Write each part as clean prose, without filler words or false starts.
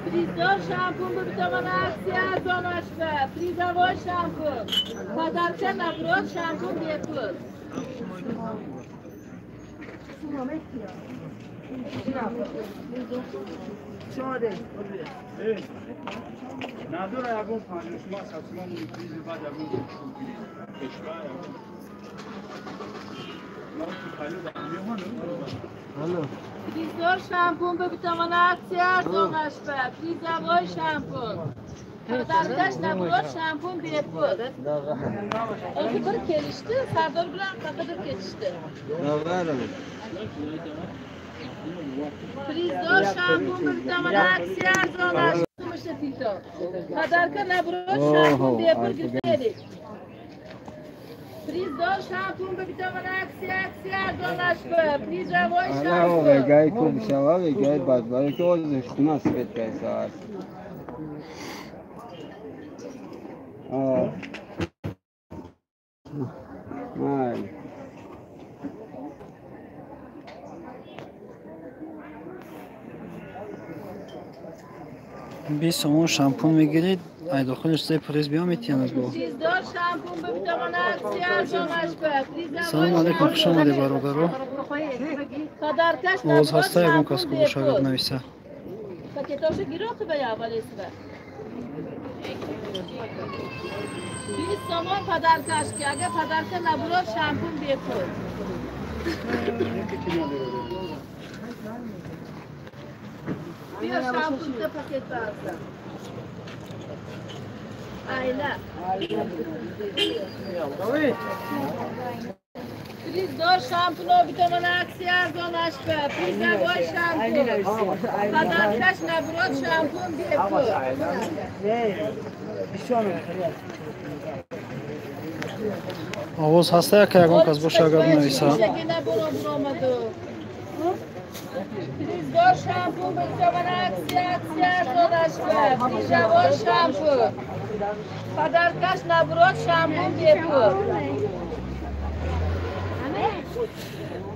Призор шампун битамон аксия арзонашба. Призовой шампун. Подарка наоборот шампун бепул. Надора ягон панҷошма сатсумон призи баъд ягон пешва ягон. Призор шампун битамон аксия арзонашба. Призовой шампун. Подаркаш наоборот шампун бепул. O'zi bir kelishdi, Sardor bilan qayerdadir ketishdi. Призор шампун битамон аксия арзонашба. Подарка наоборот шампун бепул гирифтед. Призор шампун битамон аксия арзонашба. Призовой шампун. Вегай куб шава, вегай бад, барои ки оз хуна свет кайса аст. Май. Бист сомон шампун мегирид, ай дохилаш се приз биё метиянад бо. Салом алейкум, хуш омадед бародаро. Овоз ҳаста ягон кас ку боша агар нависа. Бист сомон подаркаш ки агар подарка набурод шампун бепул. Биё шампун та пакет барса. Айна. Призор шампуно битамон аксия арзонашба. Призовой шампун. Подаркаш набурод шампун бепул. Овоз ҳаста яка ягон кас боша агар нависа. Призор шампун битамон аксия арзонашба. Призовой шампун. Подаркаш наоборот шампун бепул.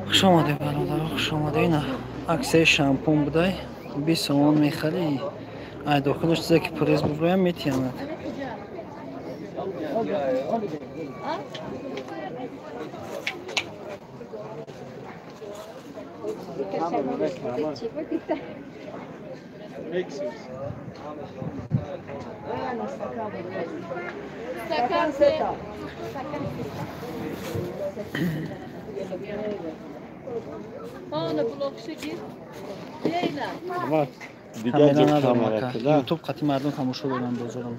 Хуш омадед бародаро, хуш омадед. Ина аксияи шампун будай. 20 сомон мехарӣ. Ай дохилаш чизе ки приз буброям метиянад. Камера надорам ака. Ютуб қати мардум тамошо дорам бозорам.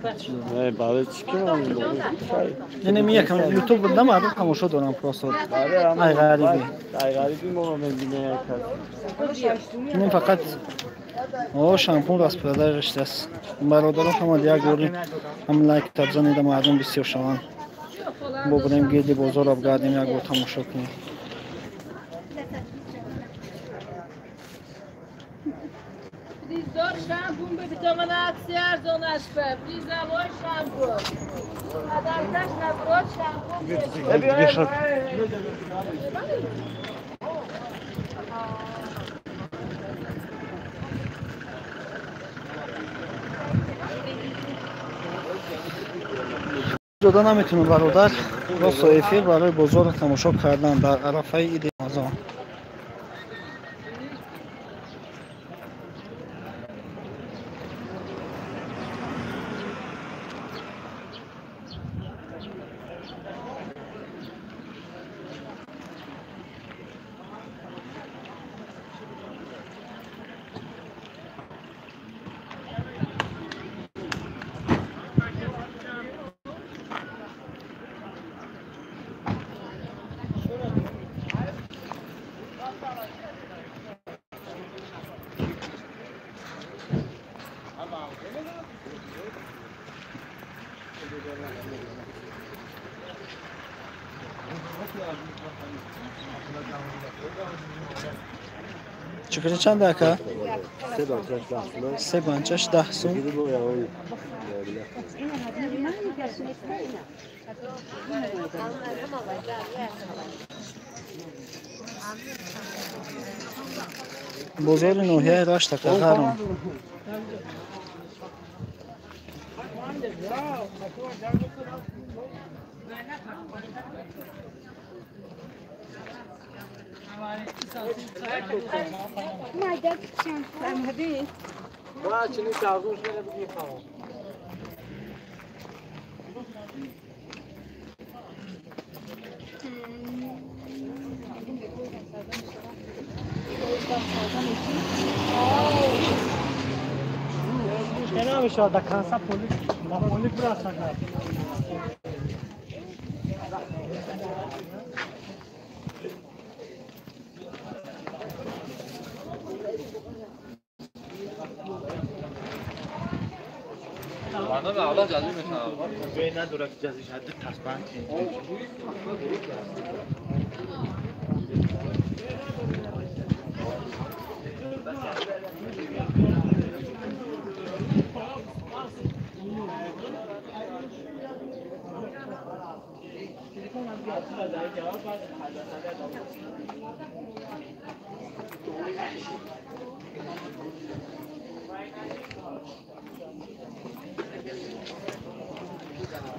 Не, не, якам Ютуб буда мардум тамошо дорам просто. Ай ғариби. Ай ғариби мо мебинем якас. Не фақат о шампун распродажа шудааст. Бародарон ҳама як бори ҳам лайк табзанида мардум бисёр шаванд. Бо будем гирди бозорро гардем як бор тамошо кунем. Призор шампун битамон аксия арзонашба. Призовой шампун. Подаркаш наоборот шампун бепул. Дода наметунам бародар, росто эфир барои бозорро тамошо кардан дар арафаи иди Рамазон. Чукри чанд ака? Се банчаш 10 сум. Бозори ноҳияи Рашт Акагарон.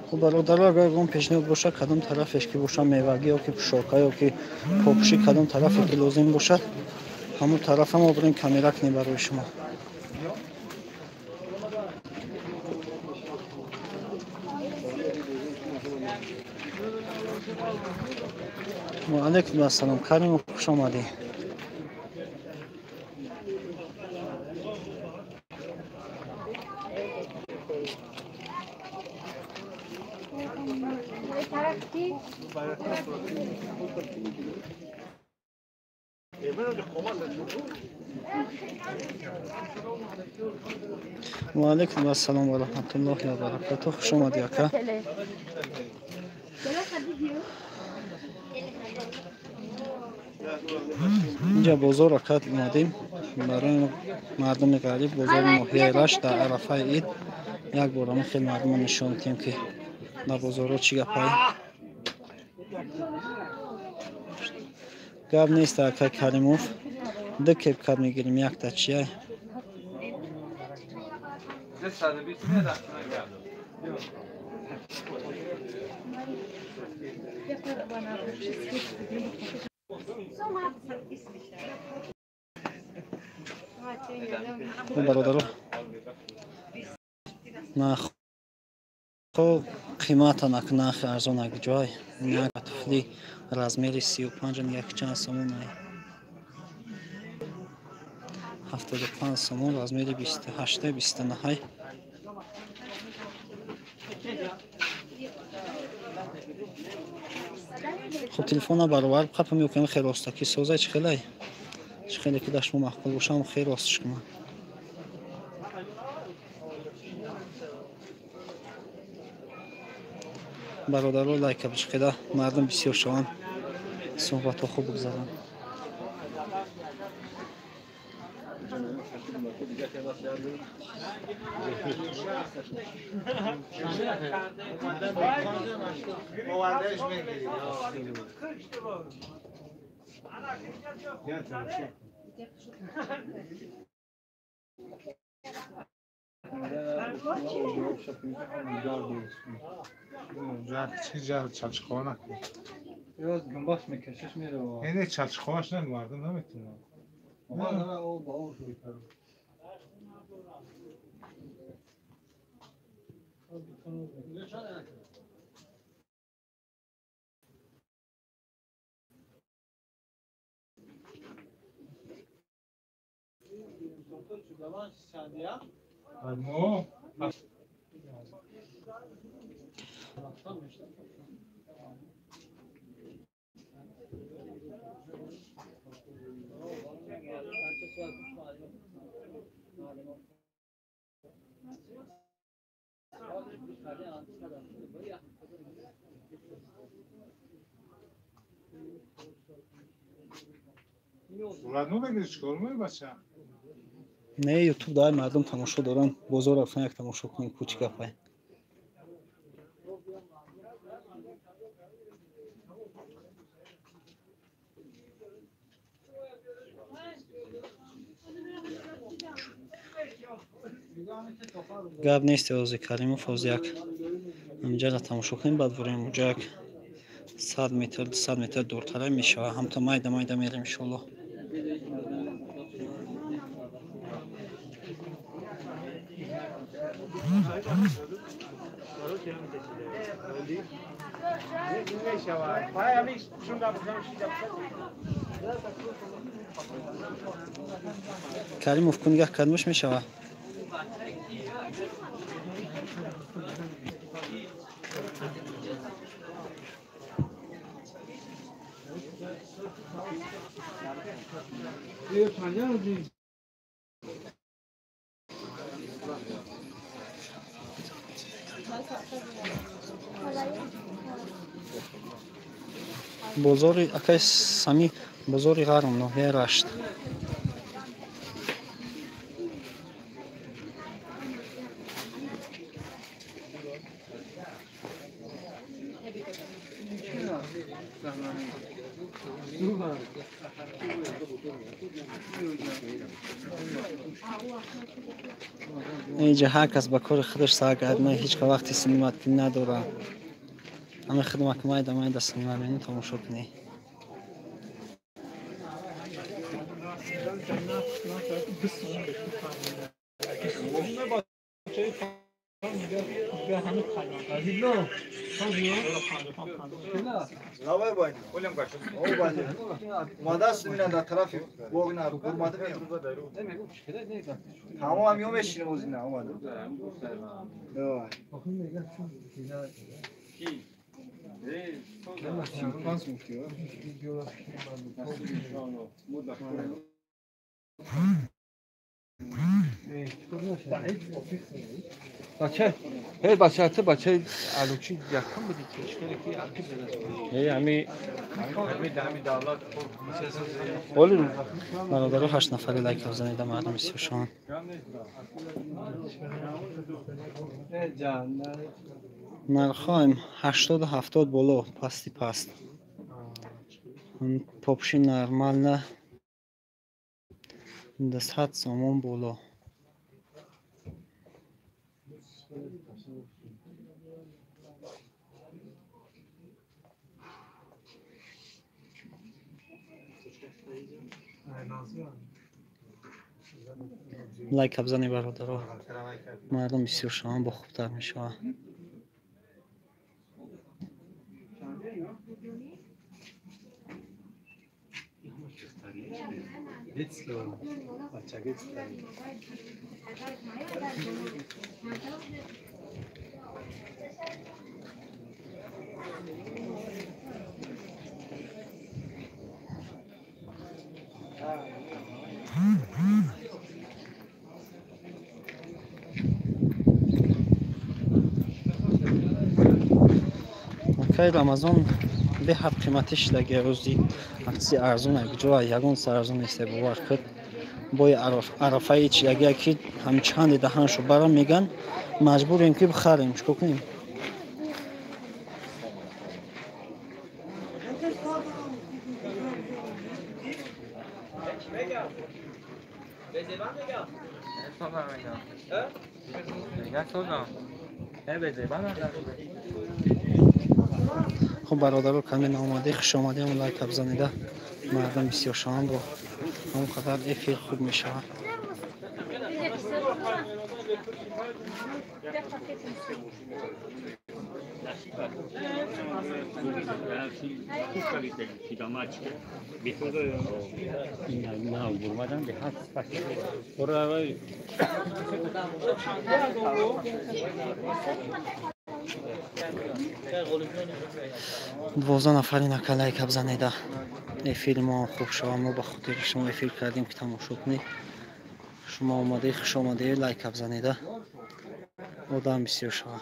Хуб бародаро, агар ягон пешниҳод бошад, кадом тарафеш ки бошад, мевагӣ ё ки пӯшока ё ки попӯшӣ, кадом тарафе ки лозим бошад, ҳамон тарафа мо бирем камера кунем барои шумо. Ва алайкум ассалом, Каримов, хуш омадӣ. Ва алайкум ассалом ва раҳматуллоҳи ва баракатуҳ. Хуш омадӣ ака. Инҷа бозор ака омадем барои мардуми ғариб, бозори ноҳияи Рашт дар арафаи ид. Як бор ама хеле мардумо нишон медиҳем, ки дар бозорҳо чӣ гапае. Гап нест ака Каримов, ду кепкат мегирем, якта чия. Бародаро, нархҳо қиматанак, нархи арзонак ҷой. Як туфли размери 35 як чанд сомон, 75 сомон, размери 28 29. Хуб, телефона баровар қапа мекунем, хеле ростакӣ созай, чӣ хелай? Чӣ хеле ки дар шумо маъқул бошам, хеле ростш кунам. Бародаро, лайка бичиқида, мардум бисёр шаванд, суҳбатҳо хуб бигзаранд. Не, ютуб дай мардум тамошо доранд, бозор рафтан як тамошо кунем, кӯчи гапай. Гап нест ози Каримов оз як ҳамҷара тамошо кунем, баъд ворем уҷа як 100 метр, 200 метр дуртара мешава. Ҳамто майда майда мерем иншоалло. Каримов кунгаҳ кадмуш мешава. Бозори акай сами бозори Ғарм, ноҳияи Рашт. Инҷа ҳар кас ба кори худаш сар кард, ман ҳеҷ вақти синимат надорам. Ҳама хидмат майда майда синима бинӣ, тамошо кунӣ. Бача, эй бача, ту бачаи алучи якум буди ки чикаре ки арки бедас. Эй ами ами давлат. Оли бародаро 8 нафари лайк бизанед, мардум бисёр шаванд. Нархҳоем 80-70 боло, пасти паст. Попши нормально 200 сомон боло. Лайк бизанед бародаро, мардум бисёр шаванд, бо хубтар мешаванд. Акай Рамазон беҳад қиматӣ шидаги, рӯзи акси арзон ҷо ягон сар арзон нест, бовар куд. Бои арафаи чидаги ки ҳамчанде даҳаншо бара меган, маҷбурем ки бихарем, чикор кунем? Хуб бародаро, каме наомадӣ, хуш омадем, лайк бизанида, мардум бисёр шаванд, бо ҳамон қадар эфир хуб мешавад. Дувоздаҳ нафари нака лайк бизанеда, эфири мо хуб шава. Мо ба хотири шумо эфир кардем ки тамошо кунед. Шумо омадаи, хуш омадаи, лайк бизанеда, одам бисёр шава.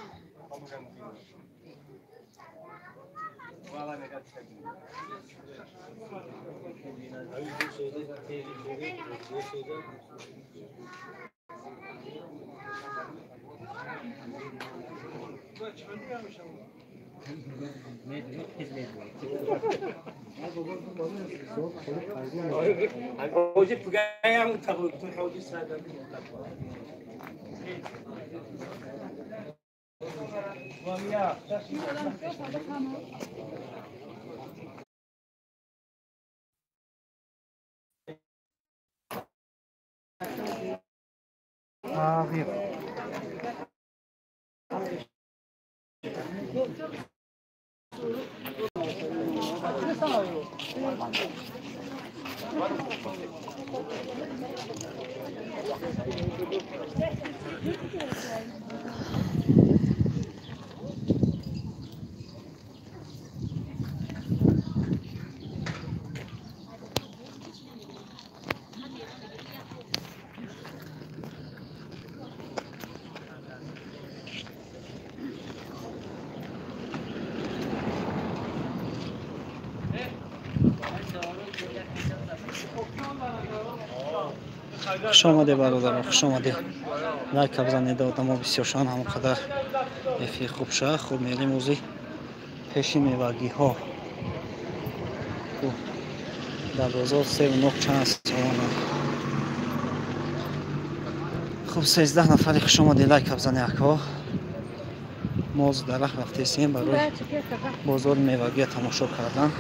Хуш омаде бародарон, хуш омаде. Лайк бизанед, одамо бисёр шаванд, ҳамон қадар эфир хуб шавад. Хуб, мерем ози пеши мевагиҳо. Дар бозор севу нӯҳ чанд сомонанд. Хуб, 13 нафари хуш омаде, лайк бизане акҳо. Мо ози дарахт рафтесем барои бозори мевагия тамошо кардан.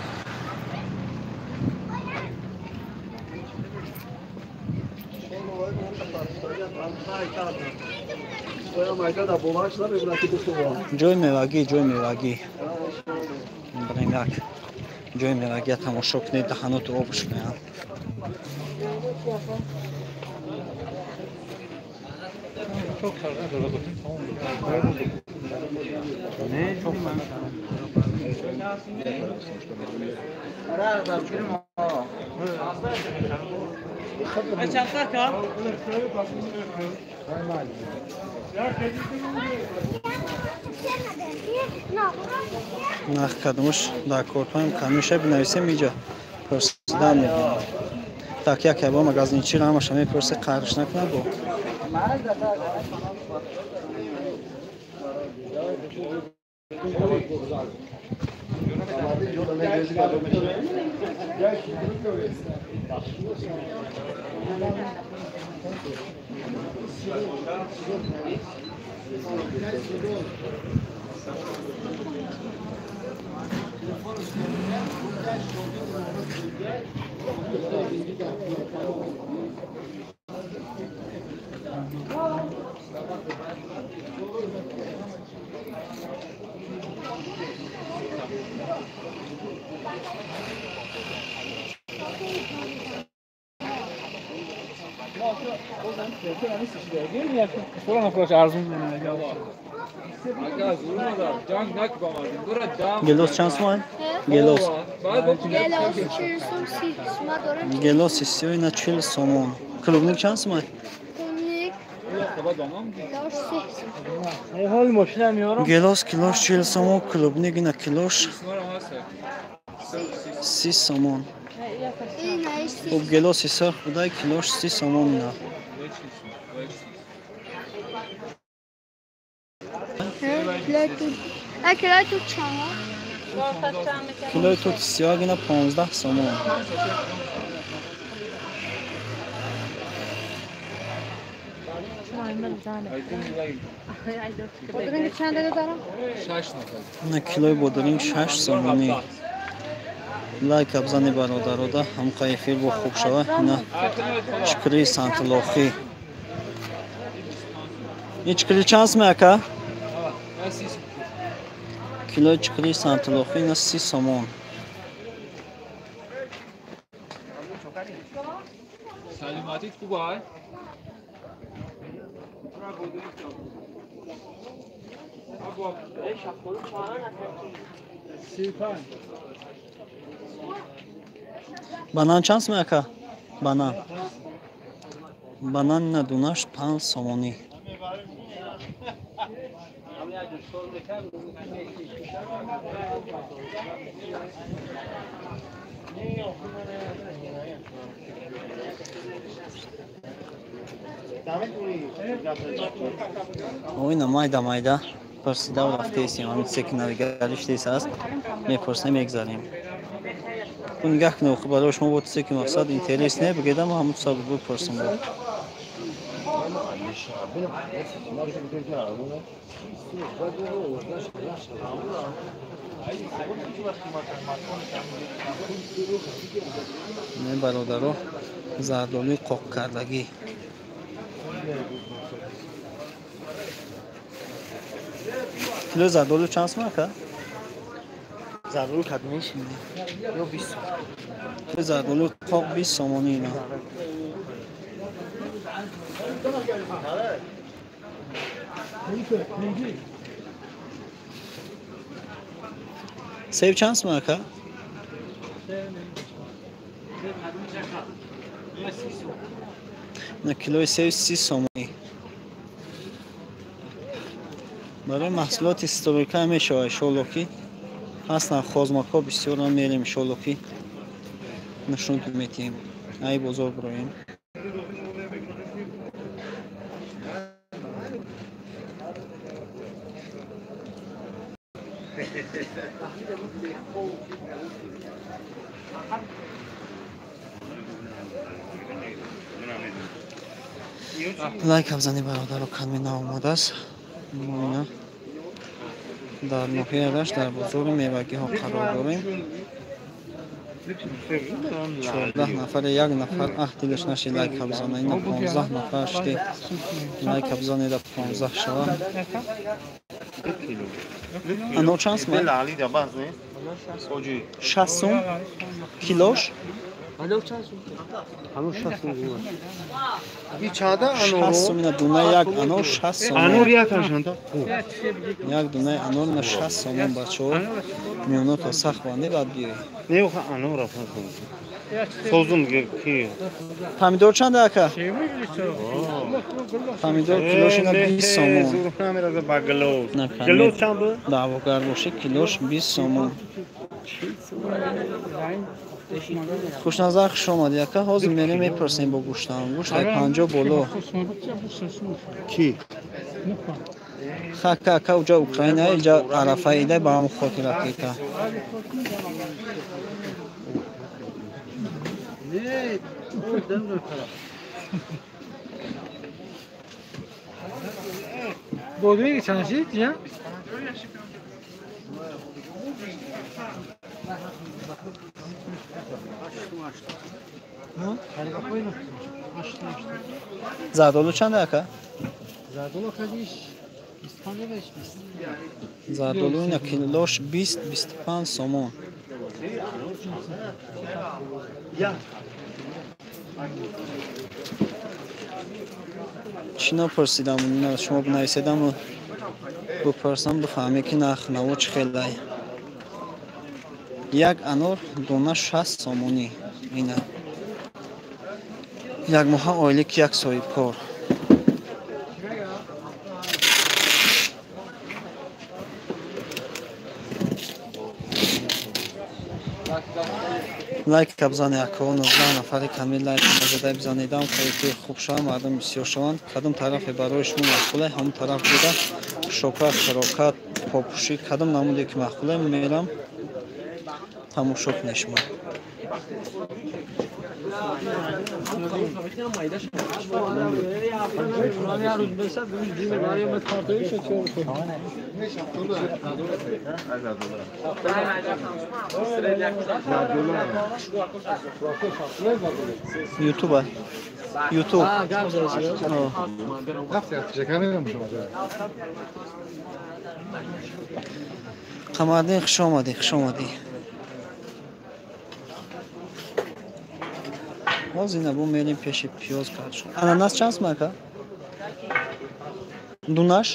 Ҷои мевагӣ, ҷои мевагӣ. Барем як ҷои мевагия тамошо кунед, даҳаноту обш кунед. Нарх кадомаш дар корпаем камиша бинависем, иҷа пурсидан мебинам. Так як ябо магазинчиро ҳамаша мепурсе, қарш накунад бо. Гелос чанд сумай? Гелос. Гелос сиёина 40 сомон. Клубник чанд сумай? Гелос килош 40 сомон, клубник ина килош 30 сомон. Хуб, гелоси сурх будай килош 30 сомон ина. Килои тут сиёҳ ина 15 сомон. На килои бодиринг 6 сомонӣ. Лайк бизани бародарода, ҳамқа эфир бо хуб шава. Ина чикри сантлохӣ. Ин чикри чанд сум ака? Килои чикри сантлохӣ ина 30 сомон. Банан чанд сум ака? Банан. Банан ина дунаш 5 сомонӣ. Ина майда майда пурсида рафтаистем, ҳамин чизе ки навигарӣ шудааст аст, мепурсем, мегзарем. Нигаҳ кунед, барои шумо бо чизе ки мақсад интерес не, бигедам ҳамун чиза бипурсем. Не бародаро, зардолуи қоқкардагӣ. Кило зардолу чанд сум ака? Зардолу кадмиш ё 20 сом. Кило зардолу қоқ 20 сомонӣ ина. Себ чанд сум ака? На килои себ 30 сомонӣ. Барои маҳсулоти стройка мешавад иншоалло ки ҳастанд хозмакҳо бисёр мерем иншоалло ки нишонтон метиҳем. Ай бозор бироем. Лайк бзанед бародаро, кадме наомадааст. Мо ина дар ноҳияи Рашт дар бозори мевагиҳо қарор дорем. 14 нафаре, як нафар аҳ дилаш нашид лайк бзана. Ина 15 нафар шуди лайк бзанеда 15 шава. Анор чанд сум? 60 сум килош? Анор 60 сум. 60 сум ина дунаи як анор 60 сом. Анор як аншанда. Як дунаи анор ина 60 сомон бачаҳо. Миёното сахт банде баъд биёед. Не оха анор афан. Созум ки. Помидор чанд ака? Помидор килош ина 20 сомон. Кило чанд? Даъвогар бошӣ килош 20 сомон. Хушназар хуш омадӣ ака. Ҳозир мерем мепурсем бо гӯштам. Гӯшт ай 50 боло. Ки? Хака ака уҷа Украина иҷа Арафа ида ба ҳам хотир акита. Бодуи чанд шид я? Зардолу чанд ака? Зардолу кадиш 25 20. Зардолу ина килош 20-25 сомон. Чӣ напурсидам, шумо бинависедам бупурсам бифаҳмед ки нарх наво чӣ хелай. Як анор дона 60 сомонӣ ина. Як моҳа ойлик як соҳибкор. Лайк бзане ако 19 нафари камил лайк назадай бзанедам ки хуб шаванд, мардум бисёр шаванд. Кадом тарафе барои шумо маъқуле, ҳамон тараф буда шока, хӯрока, попӯшӣ, кадом намуде ки маъқуле мерам тамошо кунед шумо. Ютуба. Ютуб. Қамардин хуш омадӣ, хуш омадӣ. Ҳозир ина бо мерем пеши пиёз кард шуд. Ананас чанд сум ака? Дунаш?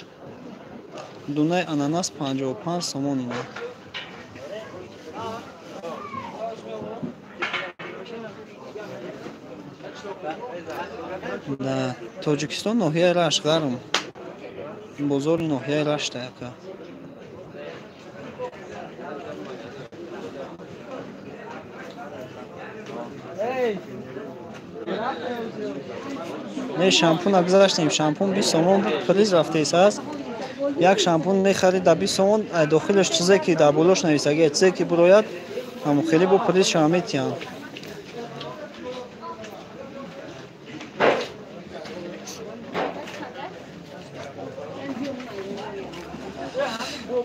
Дунаи ананас 55 сомон ина. Дар Тоҷикистон ноҳияи Рашт ғарм. Бозори ноҳияи Рашт ака. Не шампун гузаштем, шампун 20 сомон приз рафтеис аст. Як шампун мехарид да 20 сомон, дохилаш чизе ки дар болош нависагӣ, чизе ки бурояд, ҳамон хеле бо приз шава метиҳанд.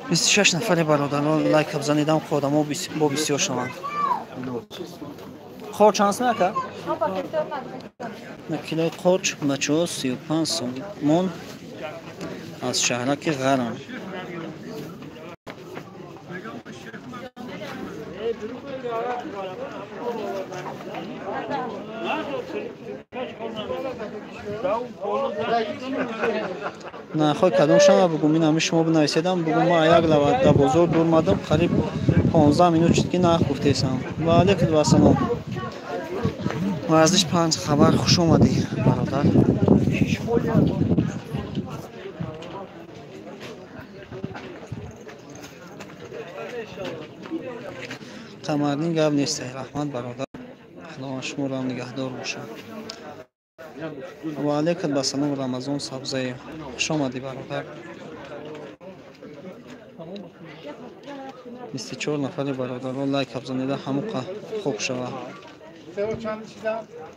26 нафари бародарон лайк бзанидам, ки одамо бо бисёр шаванд. Қор чанд сум ака? На килои қорч бачаҳо 35 сомон аз шаҳраки Ғарм. Нархҳои кадом шава бугум, ин ҳами шумо бинависедам, бугум ма як лава дар бозор дурмадам, қариб 15 минут шуд ки нарх гуфтесам. Ва алейкум вассалом. Варзиш панҷ хабар, хуш омадӣ бародар. Қамарнин гап нест, раҳмат бародар. Худованд шуморо ҳам нигаҳдор бошад. Ва алейкум вассалом. Рамазон Сабзаев, хуш омадӣ бародар. 24 нафари бародарон лайк абзанида, ҳамуқа хуб шава.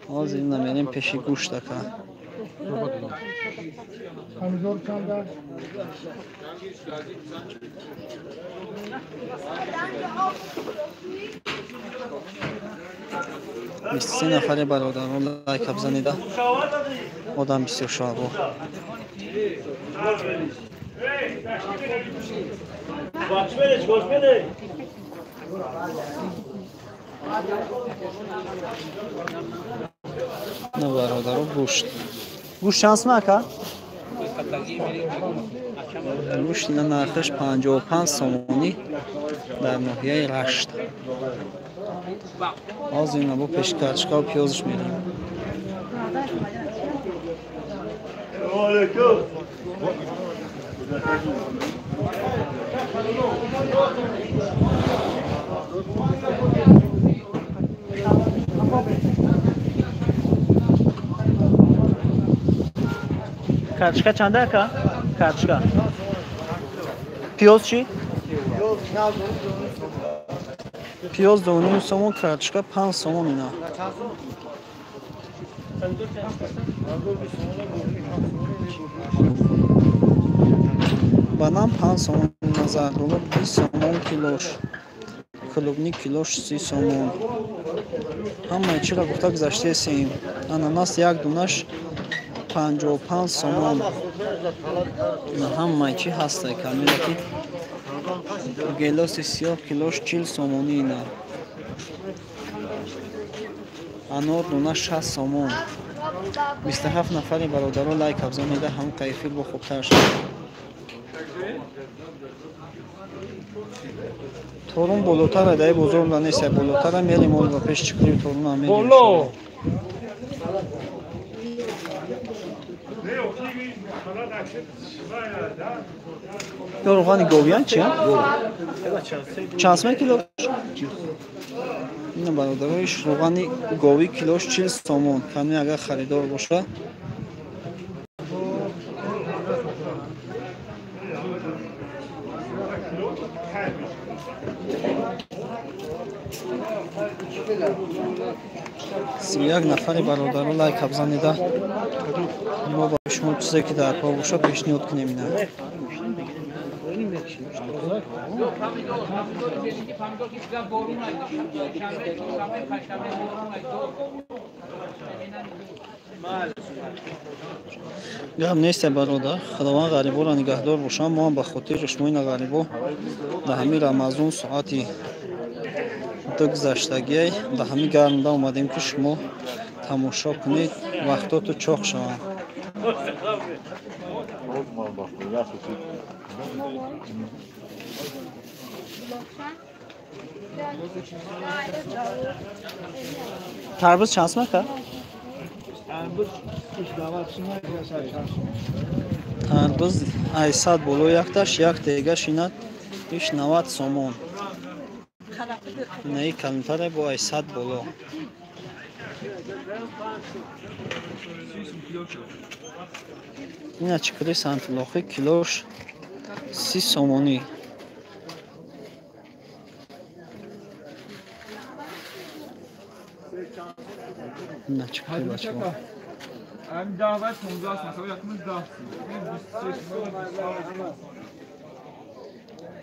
Ҳозир намерем пеши гӯшт ака. 23 нафари бародарон лайк абзанида, одам бисёр шава бо. На бародаро гӯшт. Гӯшт чанд сум ака? Гӯшт ина нархаш 55 сомонӣ дар ноҳияи Рашт. Ҳозир ина бо пеши карчикаву пиёзш мерем. Карчика чанда ака? Карчика. Пиёз чӣ? Пиёз 2.5 сомон, карчика 5 сомон ина. Банан 5 сомон, зардолу 20 сомон килош. Клубник килош 30 сомон. Ҳамаи чиро гуфта гузаштесем. Ананас як дунаш 55 сомон. Ҳамаи чи ҳастай камила ки гелоси сиёҳ килош 40 сомонӣ ина. Анор дуна 60 сомон. 27 нафари бародаро лайк абзонида, ҳам кайфи бо хубтар шуд. Торун болотара дай бозор да нест, болотара мерем ол ба пеш чиқри торун ҳам мерем. Ё рӯғани говиян чи? Чанд сомон килош? Ина бародароиш рӯғани говӣ килош 40 сомон. Каме агар харидор боша. Як нафари бародаро лайк абзанида, мо ба шумо чизе ки дар кор боша пешниҳод кунем ина. Гап нест бародар, Худованд ғариборо нигаҳдор бошад. Мо ҳам ба хотири шумо ина ғарибо дар ҳамин Рамазон соати ду гузаштагиай дар ҳамин гармда омадем ки шумо тамошо кунед, вақтоту чоқ шаванд. Тарбуз чанд сум ака? Тарбуз 800 боло якташ, як дегаш ина иш 90 сомон. Инаи калонтаре бо 800 боло. Ина чикри сантилохи килош 30 сомонӣ. Ина чикри бачаҳо.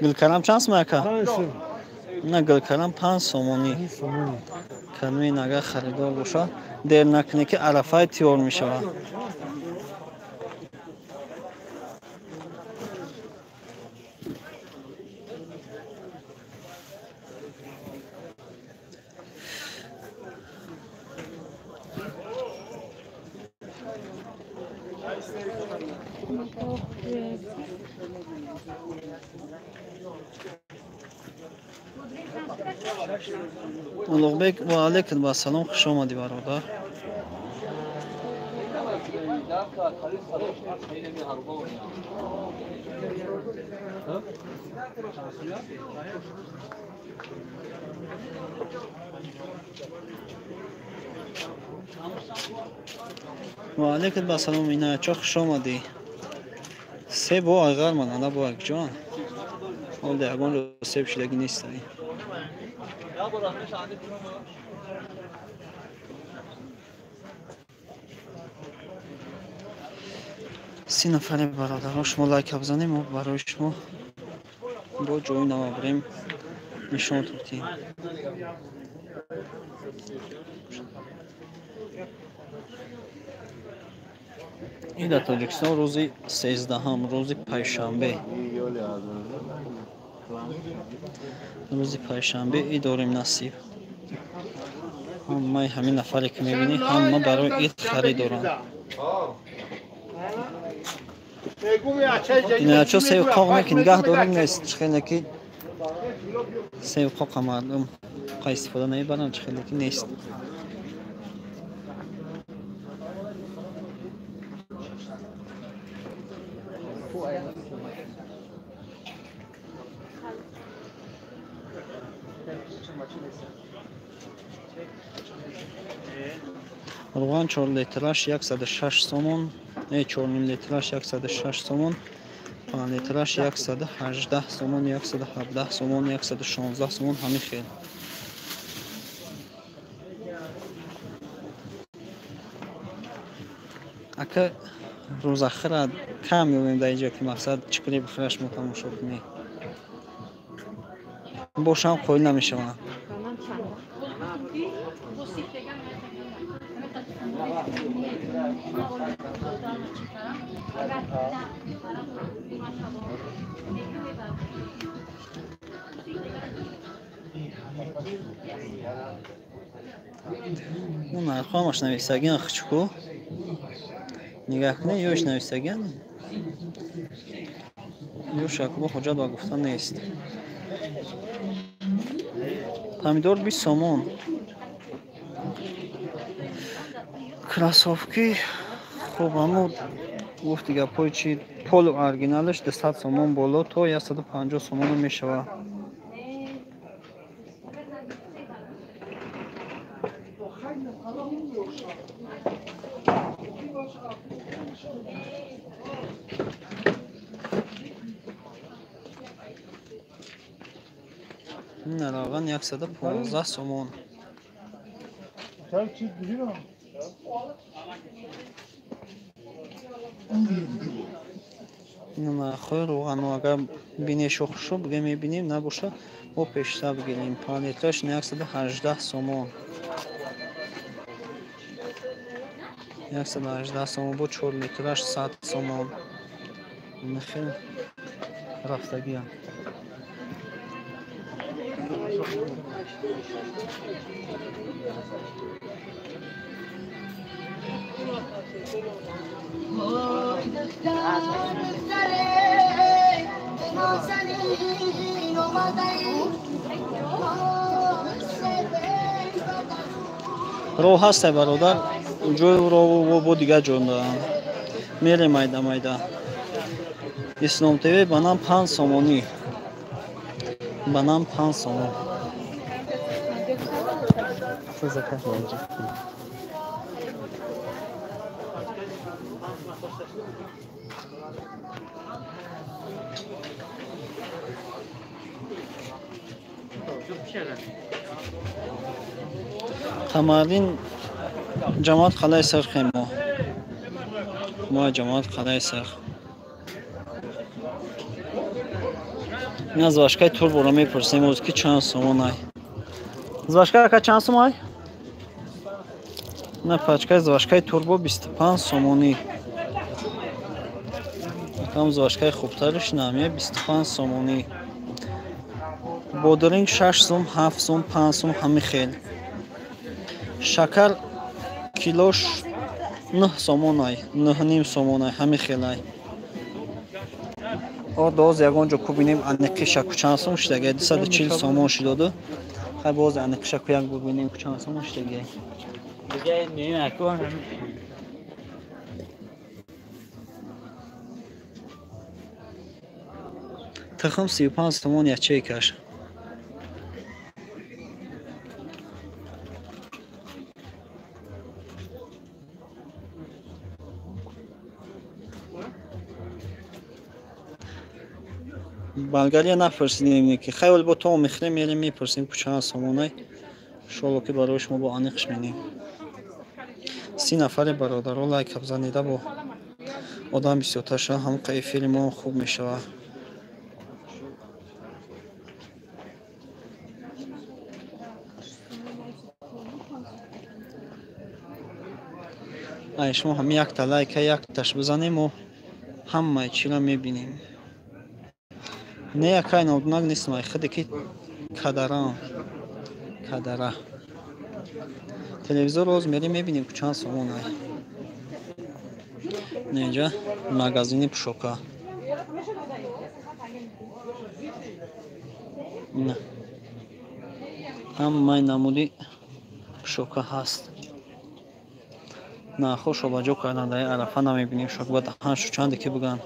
Гулкарам чанд сум ака? На гулкарам 5 сомонӣ. Кадмин агар харидор бошад, дер накунӣ ки арафаи тиёр мешавад. Улуғбек ва алайкум ассалом, хуш омадӣ бародар. Ва алайкум ассалом, инаятчо хуш омадӣ. Себ бо айғар манана бо акҷон. Ҳол ягон ҷо себ шидагӣ нестаи. Си нафаре бародаро шумо лайка бизанем, мо барои шумо бо ҷои навабрем нишон додем. Ин дар Тоҷикистон рӯзи 13-ҳам, рӯзи панҷшанбе. Рӯзи панҷшанбе и дорем насиб. Ҳамаи ҳамин нафаре ки мебинӣ, ҳама барои ид харид доранд. Инаячо сев қоқ не ки нигаҳ дорем нест, чӣ хеле ки сев қоқа мардум қа истифода намебаранд, чӣ хеле ки нест. Равған 4 литраш 106 сомон, не 4,5 литраш 106 сомон, 5 литраш 118 сомон, 117 сомон, 116 сомон, ҳамин хел. Ака рӯзахира кам меёбем дар инҷо ки мақсад чӣ кунӣ бихӯраш мо тамошо кунӣ. Бошам қоил намешавам. Ну нархҳо ҳамаш нависагиан хучку. Нигаҳ кунед, ёш нависагиан. Ёш акбо ҳоҷат ба гуфтан нест. Помидор 20 сомон. Кроссовки хуб, аммо гуфти гапҳои чи полу оригиналаш 200 сомон боло то 150 сомон мешавад. Равған 115 сомон. Нархҳои равғанро агар бинешу хушо биге мебинем, набоша мо пештар бигирем. 5 литраш 118 сомон. 118 сомон бо 4 литраш 100 сомон. Ин хел рафтагиам. Роҳ ҳасте бародар, ҷои роҳу бо дигар ҷо мерем майда майда. Ислом ТВ ба нам 5 сомонӣ. Ба нам 5 сомон. Қамарин ҷамоат қалаи сархем мо. Мо ҷамоат қалаи сарх. Ина звашкаи турборо мепурсем оз ки чанд сомон ай. Звашка ака чанд сом ай? На пачкаи звашкаи турбо 25 сомонӣ. Там звашкаи хубтариш намия 25 сомонӣ. Бодринг 6 сом, 7 сом, 5 сом ҳами хел. Шакар килош 9 сомон ай, 9.5 сомон ай, ҳами хел ай. Ордоз ягон ҷо кубинем аниқиша ку чанд сом шидагай, 240 сомон шидоду. Хай боз аниқиша ку як бубинем ку чанд сомон шидагай. Тухм 35 сомон ячейкаш. Болгария напурсидем ки хайол бо то мехрем мерем мепурсем ку чанд сомонай. Иншоалло ки барои шумо бо аниқш менем. 30 нафаре бародаро лайк бзанида бо одам бисёртар шава, ҳамқа эфири мо хуб мешавад. Ай шумо ҳами якта лайка якташ бизанем мо ҳамаи чиро мебинем. Не якай нодунак нестам, ай худе ки кадарам. Кадара. Телевизор роз мерем мебинем ку чанд сомон ай. Не инҷа магазини пӯшока. Не. Ҳамаи намуди пӯшока ҳаст. Нархҳо шобаҷо кардан дар арафа намебинем, шок ба даҳаншу чанде ки буган.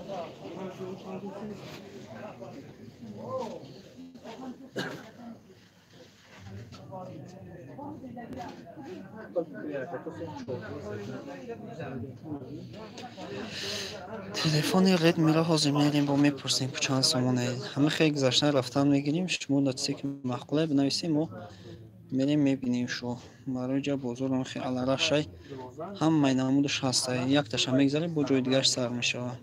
Телефони Redmi-ро ҳозир мерем бо мепурсем ку чанд сомоне. Ҳама хеле гузаштан рафтан мегирем, шумо дар чизе ки маъқуле бинависем, мо мерем мебинем шу. Барои ҷа бозорам хеле аларашай, ҳамаи намудаш ҳастай. Якташа мегзарем, бо ҷои дигараш сар мешавад.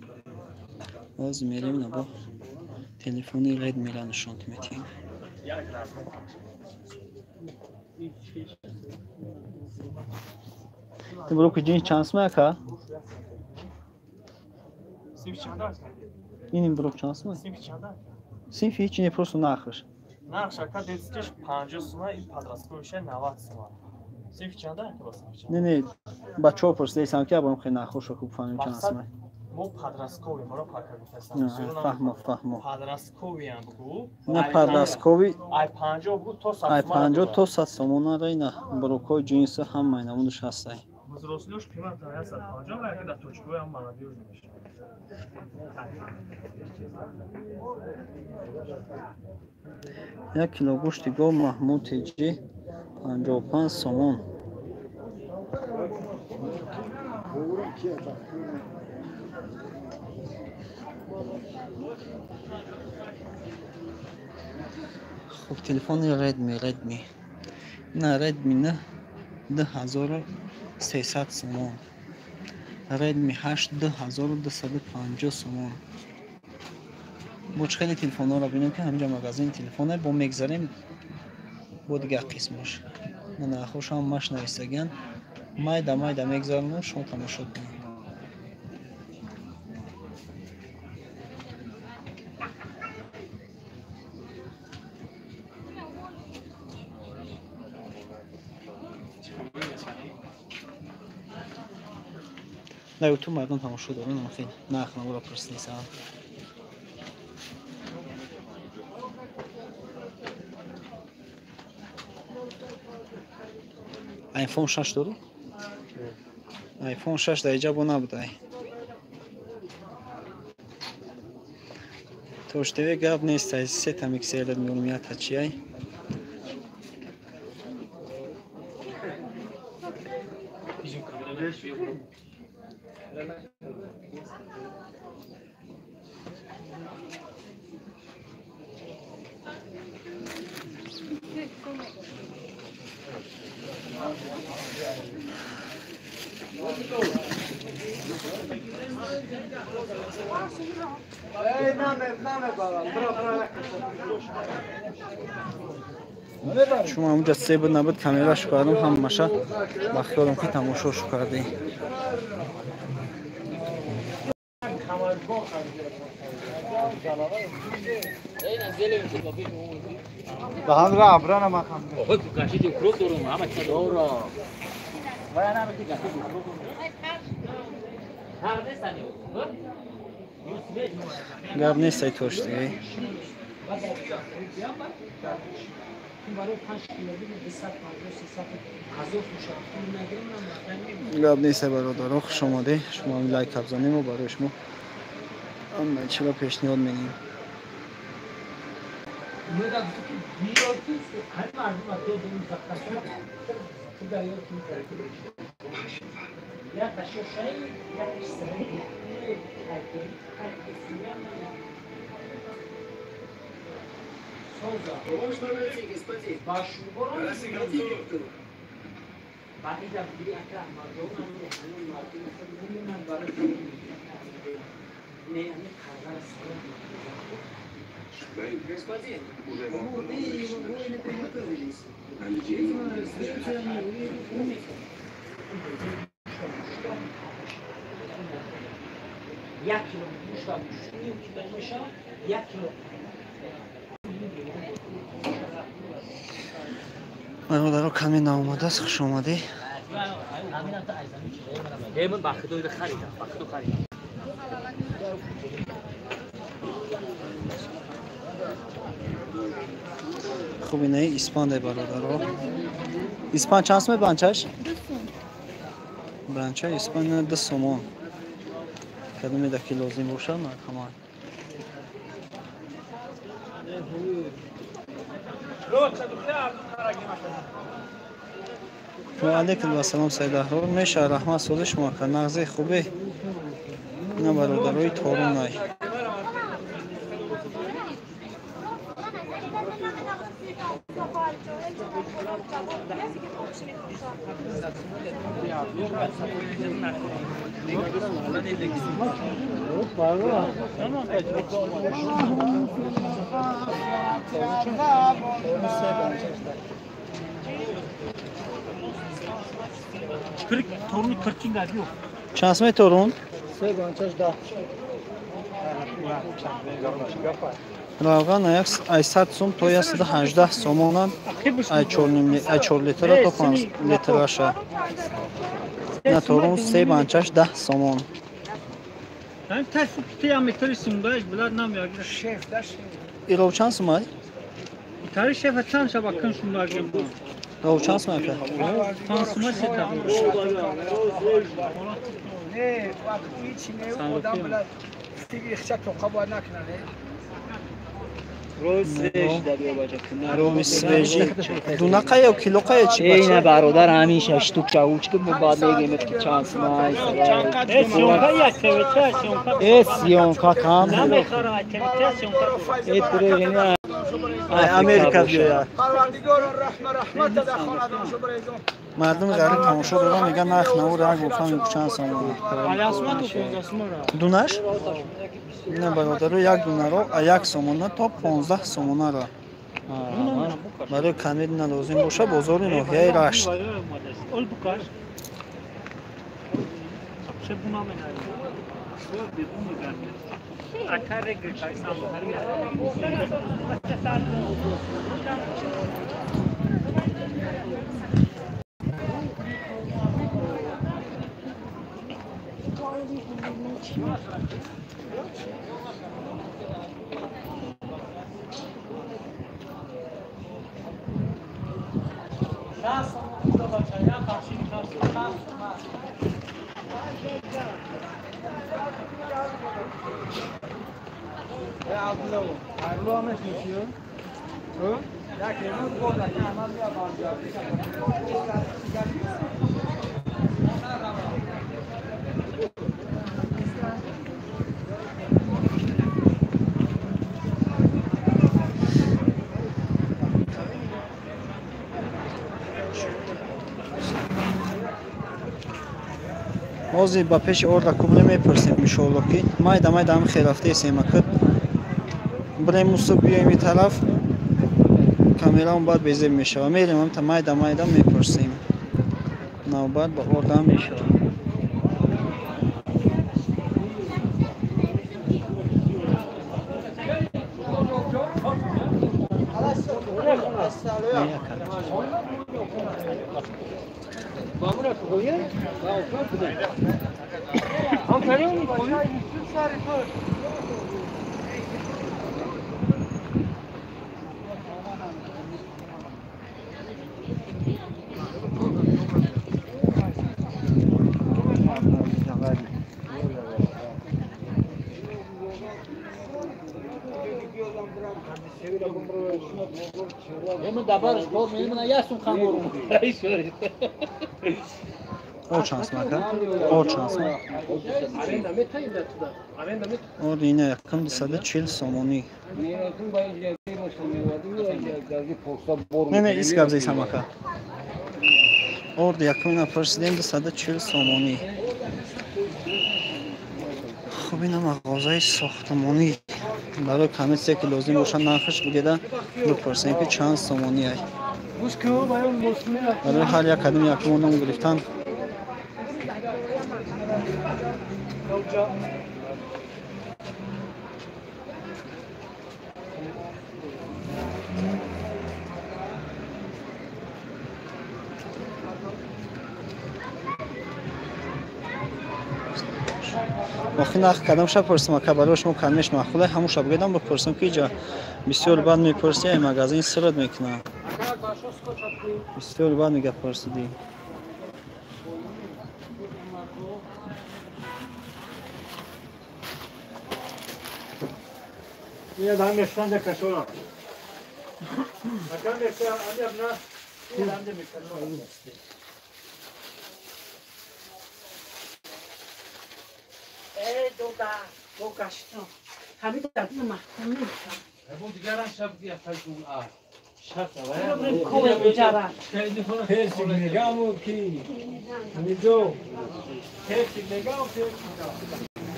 Ҳозир мерем на бо телефони Redmi-ро нишон метиҳем. Ты бро ки ҷинс чанд сум ака? Ин брок чанд сум? Синфи ҳеч не, просто нархш. Нархш ака детскиш 50 сума, ин подростковиша 90 сума. Синфи чанда ака ба синфи чанда? Не, не, бачаҳо пурсидаистам ки абам хеле нархошо хуб фаҳмем чанд сума. Мо подростковый, моро пака гуфтастам. Фаҳмо, фаҳмо. Подростковыям бугу. На подростковый. Ай 50 бугу то 100 сума. Ай 50 то 100 сомона райна. Брокҳои ҷинси ҳамаи намудаш ҳастай. Взрослыш қимат 150 ва яке дар точкаҳои ҳам молодёжь мешавад. Як кило гӯшти гов Маҳмуд Теҷӣ 55 сомон. Хуб, телефони Redmi, Redmi. На Redmi 9 2300 сомон. Redmi 8 2250 сомон. Бо чӣ хеле телефонҳоро бинем ки ҳаминҷа магазини телефоне, бо мегзарем бо дигар қисмаш. Нархҳош ҳамаш нависагиян. Майда майда мегзаронам, шумо тамошо кунед. На ютуб мардум тамошо доранд, хеле нарх наворо пурсидисанд. iPhone 6 дорӣ? iPhone 6 дар иҷа бо набудай. Тоштеве гап нест, ай сета миксерат меорам, якта чиай? Шумо ҳамунҷа се буд набуд камерашу кардам, ҳамаша ба хиёлам ки тамошошу кардем. Гап нест ай тош дига. Гап нест бародаро, хуш омадед. Шумо лайк абзанем ва барои шумо чиро пешниҳод менем. Бародаро, каме наомадааст, хуш омадед. Хуб, инаи испанде бародаро. Испан чанд сум банчаш? Банча испан 2 сомон. Кадоме да ки лозим бошад, марҳамат. Ва алайкум ассалом, Саид Аҳрор. Меша раҳмат сози шумо ка нағзи хубе. Ина бародарои Торунай. Чанд сум Торун? Равған ай 100 сум то 118 сомона, ай 4 литра то 5 литраша. На Торун 3 банчаш 10 сомон. Иров чанд сум ай? Ров чанд сум ака? Рови свежи. Дунақа ё килоқа ё чӣ? Эй, на бародар, ҳамин шаш штук чаучка баъд мегем ки чанд сум ай. Э, съёмка кам. Э, дурегини. Америка биёяд. Мардуми ғариб тамошо доранд, мегӯянд нарх навор як гуфтам чанд сомон. Дунаш? На бародаро, як дунаро як сомона то 15 сомонаро. Барои камедина лозим боша бозори ноҳияи Рашт. Ҳозир ба пеши орда кубре мепурсем иншоалло ки майда майда ҳам хел рафтаесем акид. Бирем усу биёем и тараф камераам баъд безеб мешава. Мерем ҳамта майда майда мепурсем. Навбат ба орда мешава. О чанд мака? О чанд ма? О ина якум 240 сомонӣ. Не, не, ис гап зайса мака. Орд якум ина пурсидем 240 сомонӣ. Хуб ина мағозаи сохтмонӣ. Барои комиссия ки лозим бошад нархаш бугеда бипурсем ки чанд сомонӣ ай. Барои ҳар як кадом якум ном гирифтан. Охи нарх кадом ша пурсам ака барои шумо кадомеш маъқуле ҳамуша бугедам бипурсам ки иҷа бисёр бад мепурсӣ ай магазин сират мекунад. Бисёр бад мега пурсидӣ.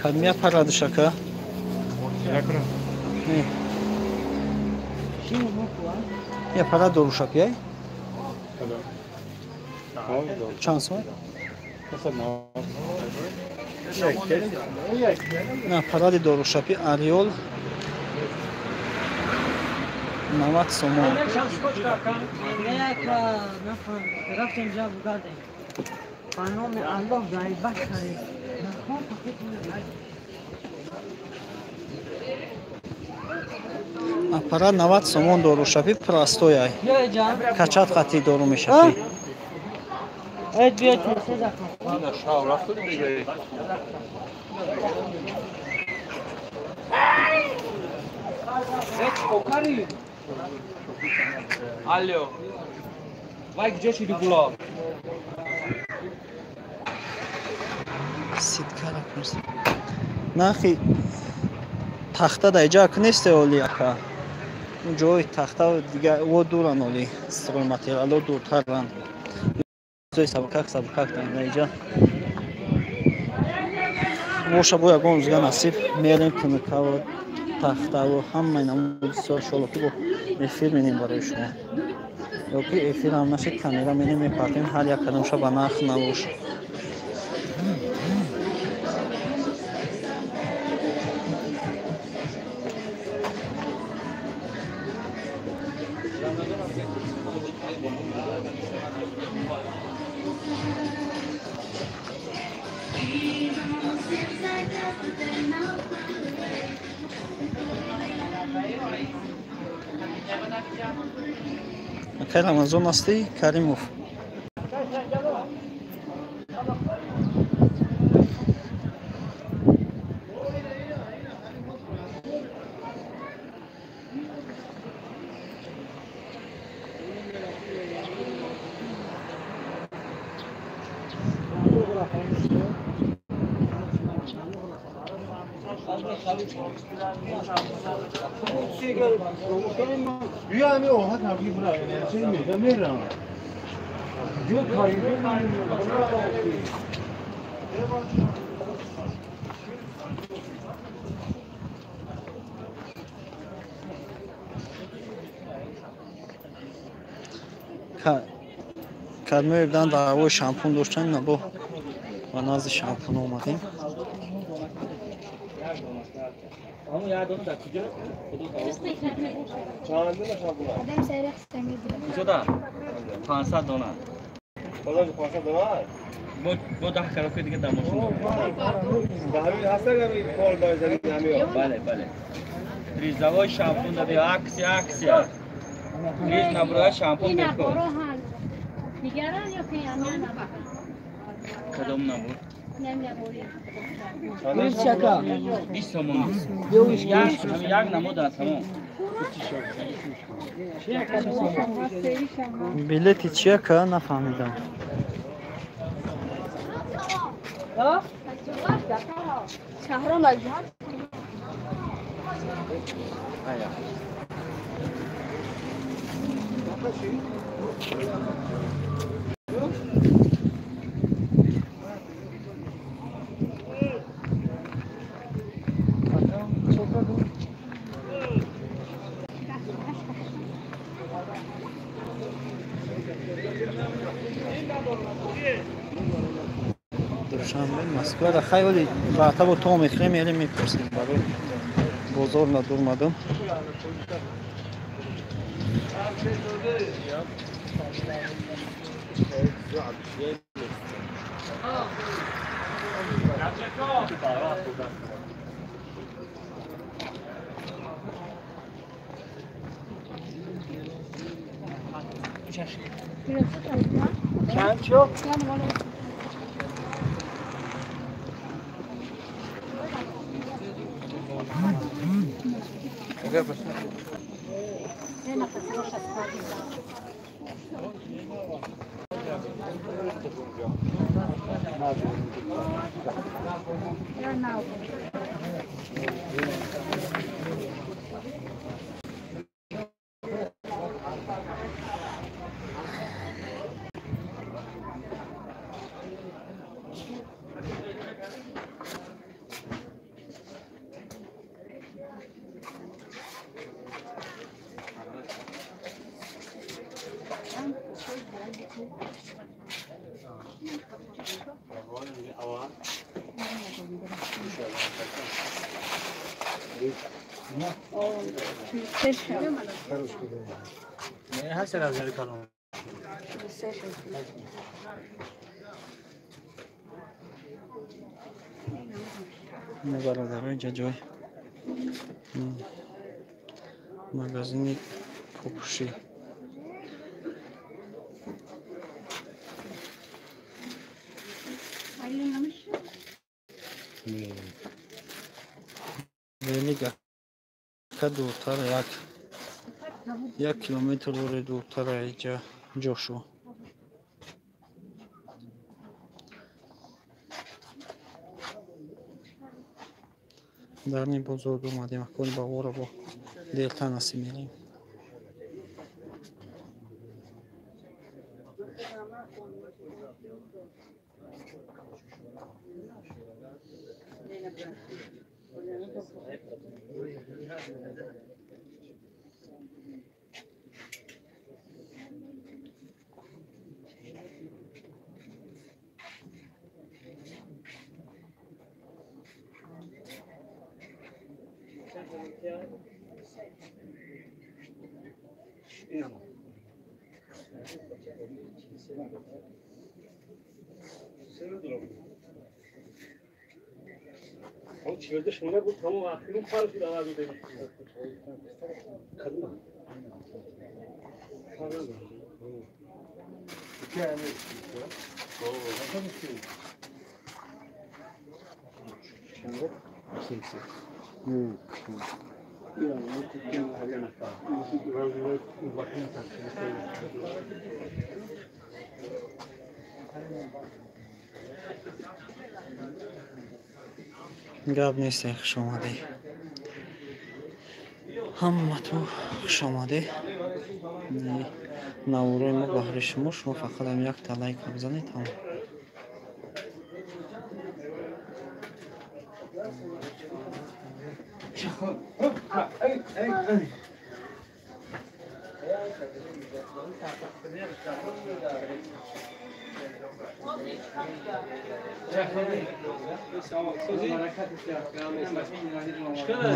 Кадмия парадышака? Не. Я пара дорушак яй? Чанд сом? На паради дорушапи Ариол 90 сомон. Аппарат 90 сомон дорушапи простой ай. Качат хати дору мешапи. Алло. Вай где шиди гулоб? Ситкара пурс. Нархи тахта дар иҷа нест оли ака. Ҷои тахта дига о дуран оли стройматериало дуртаранд. Ҷои сабукак сабукак дар иҷа. Боша бо ягон рӯзга насиб мерем тунукаво тахтаво ҳамаи намуди бисёр шоло ки бо эфир менем барои шумо. Ё ки эфир ҳам нашид камера менем мепартем ҳар як кадомша ба нарх набош. Акай Рамазон ҳастӣ Каримов. Кадмои будан даъвои шампун доштан, набо ба назди шампун омадем. Куҷода? 500 дона. 500 дона? Бо 10 коробка дига дар мошин. Бале, бале. Призовой шампун даби аксия, аксия. Приз наброя шампун бекор. Дигаран ё ки ҳамин набуд? Кадом набуд? Набуд. 20 сомон. Як намуд аст, ҳамон. Билети чия ка нафаҳмидам. Душанбе, Москва да хай оли баътабо то мехӯрем, еле мепурсем барои бозор надурмадам. Чанд шуд? Бародарои ҷаҷой магазини попушӣ. Велигака дуртар як километр дори дуртар иҷа ҷошу. Дарни бозор омадем, акон ба ора бо делта насиб мерем. Гап нест, хуш омадӣ. Ҳаматон хуш омадӣ. Наворои мо баҳри шумо, шумо фақат ҳам якта лайка бизанед, тамом.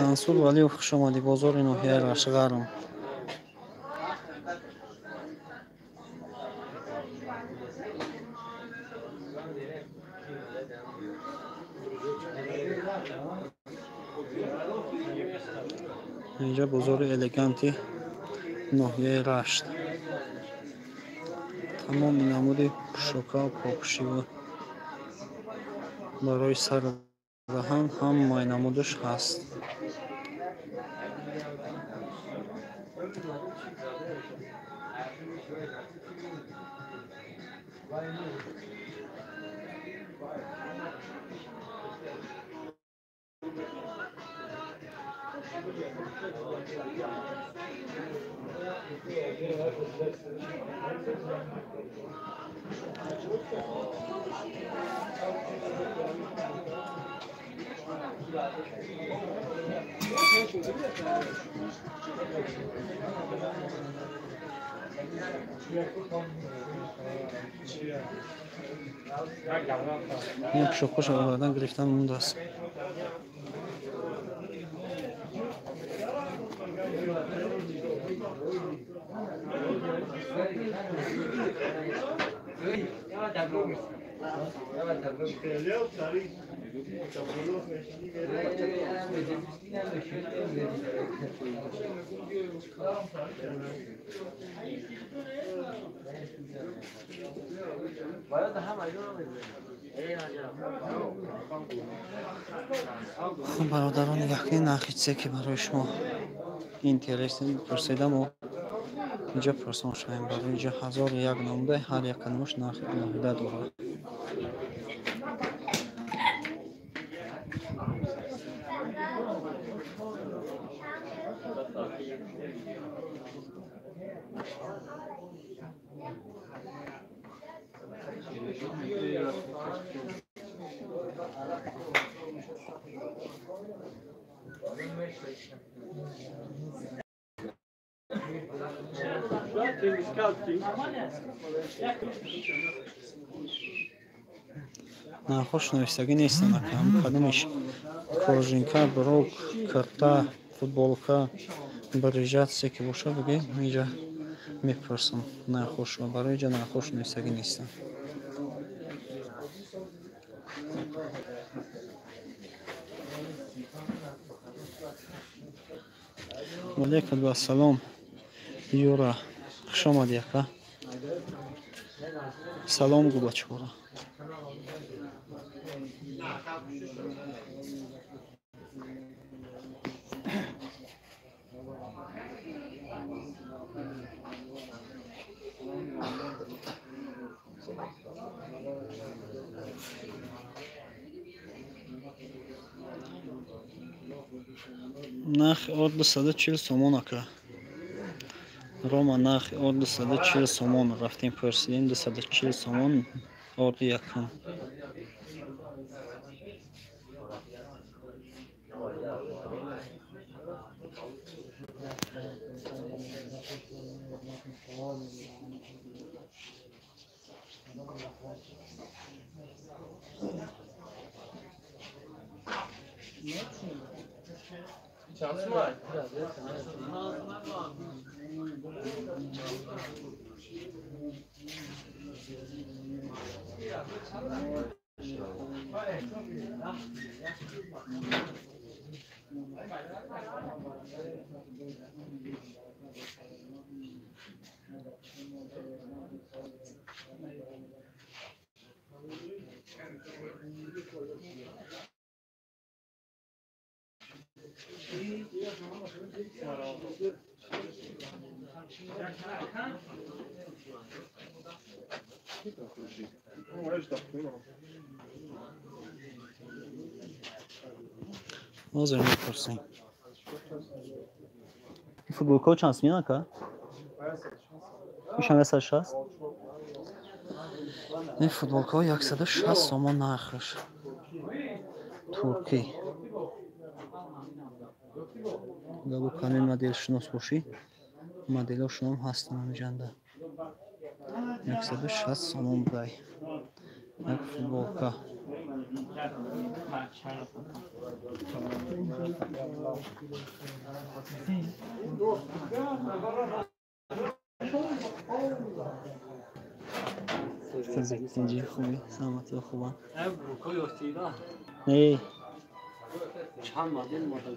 Мансур Валиев, хуш омадӣ. Бозори ноҳияи Рашт-Ғарм. Инҷа бозори элеганти ноҳияи Рашт. Тамоми намуди пӯшокаву попӯшиву барои сару даҳан ҳамаи намудаш ҳаст. Ин пӯшокҳоша овардан гирифтан мондааст. Хуб, бародарон, нигоҳ кунед нархи чизе ки барои шумо интересен пурсидам, инҷа пурсон шавем. Барои инҷа 1001 намуда, ҳар як кадомаш нархи алоҳида дорад. Нархош нависагӣ нестанд, акам кадомиш кожинка, брок, кирта, футболка, брижа, чизе ки бошад, бигӯед, инҷа мепурсам нархошро. Барои инҷа нархош нависагӣ нестанд. Валейкум ассалом, Юра, хуш омадӣ, ака. Салом гӯ бачаҳоро. Нархи орд 240 сомон, ака. Рома, нархи орд 240 сомон. Рафтем пурсидем, 240 сомон орди якум. Ҳозир мепурсем. Футболкаҳо чанд сомон, ака? Ишам 160? Ин футболкаҳо 160 сомон нархаш. Туркӣ. Агар каме моделшинос бошӣ, моделошонам ҳастанд ҳамиҷанда. 160 сомон будай. Як футболка. Тинҷи хуби, саломатиё хубанд. Не. Чанд модел мода.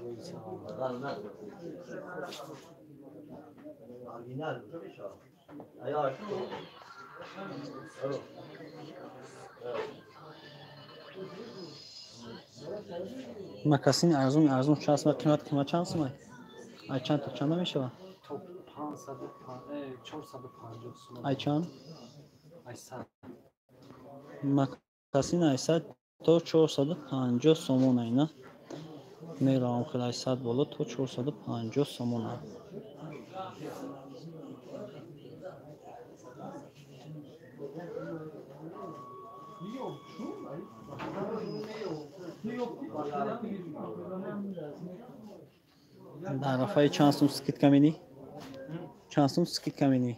Макасин арзон арзон чанд сум, қимат қимат чанд сум? Ай чанд то чанда мешавад? То 450 сум. Ай чанд? Ай 100. Макасин ай 100 то 450 сомон айна. Меравам хел ай 100 боло то 450 сомон ай. Дар рафаи чанд сум скидка менӣ? Чанд сум скидка менӣ?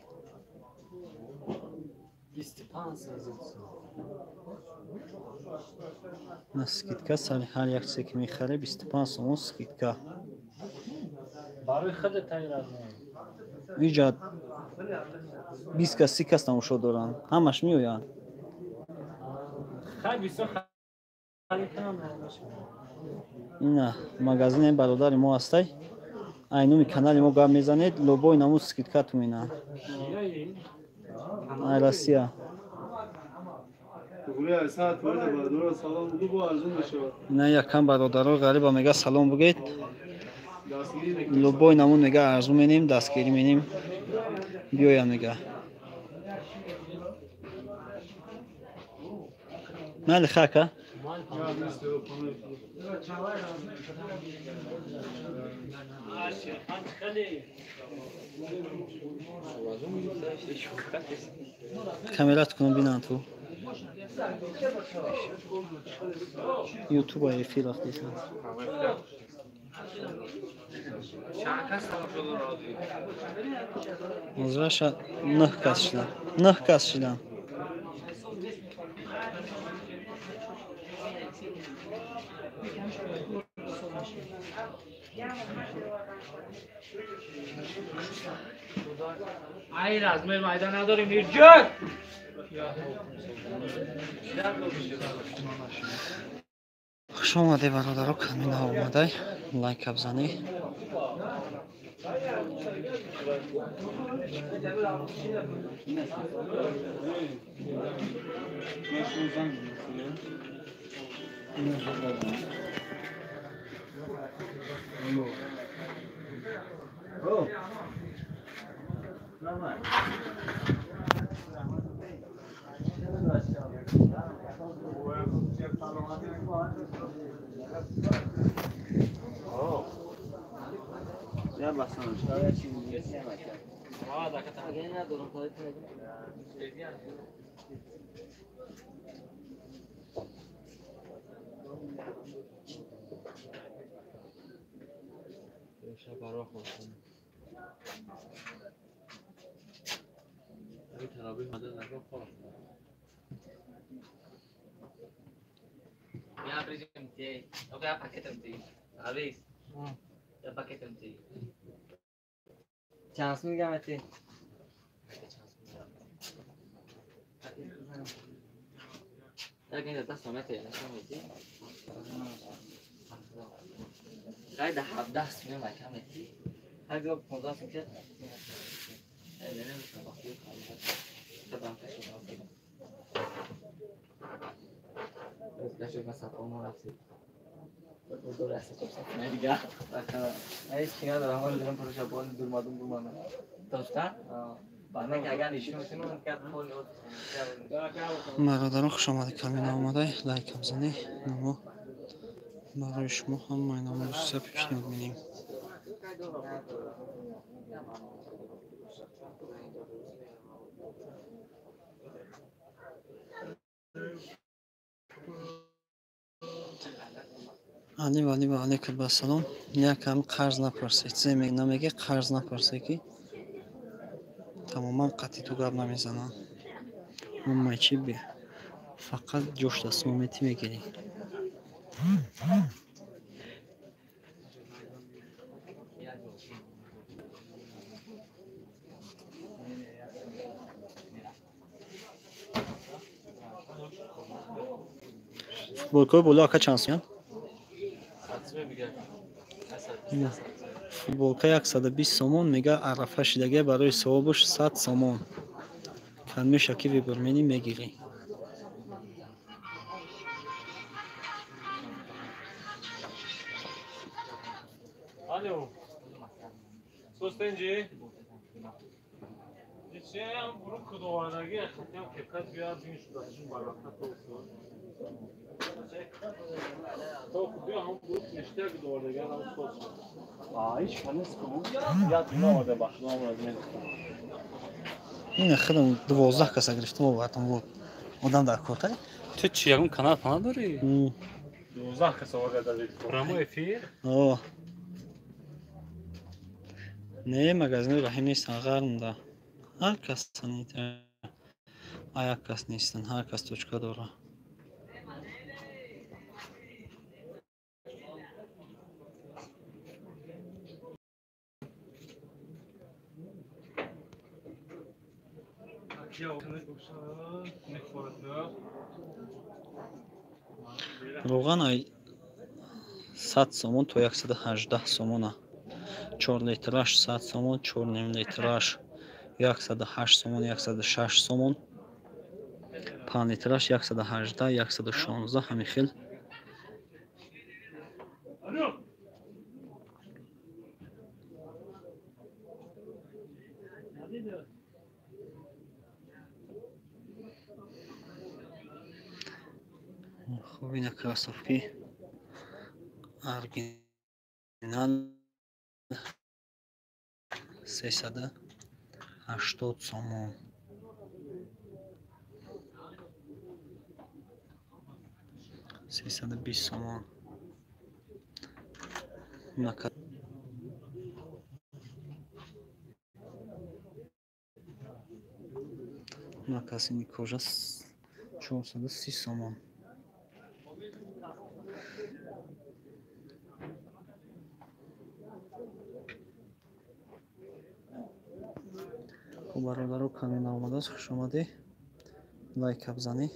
25 сум. На скидка сари ҳар як чизе ки мехарӣ 25 сомон скидка. Барои худат тайёр. Иҷа 20 кас 30 кас тамошо доранд. Ҳамаш меоянд. Хай бисёр харид кунам. Ина магазини бародари мо ҳастай. Ай номи канали мо гап мезанед, любой намуд скидкату менаҳанд. Ай Россия. Ина якам бародаро ғариба мега салом бугед. Любой намуд мега арзу менем, дастгирӣ менем. Биёям мега. Майли хака? Камерат кунам бинанд ту. Ютуба эфир рафтесан. Ҳозираша 9 кас шудам. 9 кас шудам. Ай размер майда надорем Мирҷон. Хуш омадед бародаро, ками наомадай, лайка бизанед. Чанд мегам ати? Бародарон, хуш омадед, ками наомадай, лайка бизанед. Мо барои шумо ҳамаи намуди пешниҳод менем. Али вали ва алайкум ассалом. Якам қарз напарсе, чизе намеге, қарз напарсе, ки тамоман қатъи ту гап намезанам. Ҳамаи чи бе фақат ҷош дастмометӣ мегирӣ. Футболкаи боло ака чанд сомон? Футболка 120 сомон мега, арафа шидагия, барои савобуш 100 сомон. Кан меша ки вибурмени мегирӣ. Алло. Состенҷи? Чиам бурук кудовардаги хатям кепкат биёд бин шуда баракат то. То биё ҳам бурук ништак кудовардаги ҳам сос. А ҳеч канис ку. Яд наоварда ба худо амр аз мен. Ина худам 12 каса гирифтам, овардам, вот. Одам дар кортай? Ту чи ягон канал пана дорӣ? 12 каса оварда дар Прямой эфир? О. Не, магазини Раҳим нестан, ғармда. Ҳар кас а як кас нестан, ҳар кас точка дора. Роған ай 100 сомон то 118 сомона. 4 литраш 100 сомон, 4,5 литраш 108 сомон, 106 сомон. 5 литраш 118, 116 ҳамин хел. Хуб, ина кроссовки оригинал 380 сомон. 320 сомон. Мокасини кожа 430 сомон. Хуб, бародаро, каме наомадааст, хуш омадӣ. Лайка бизанӣ.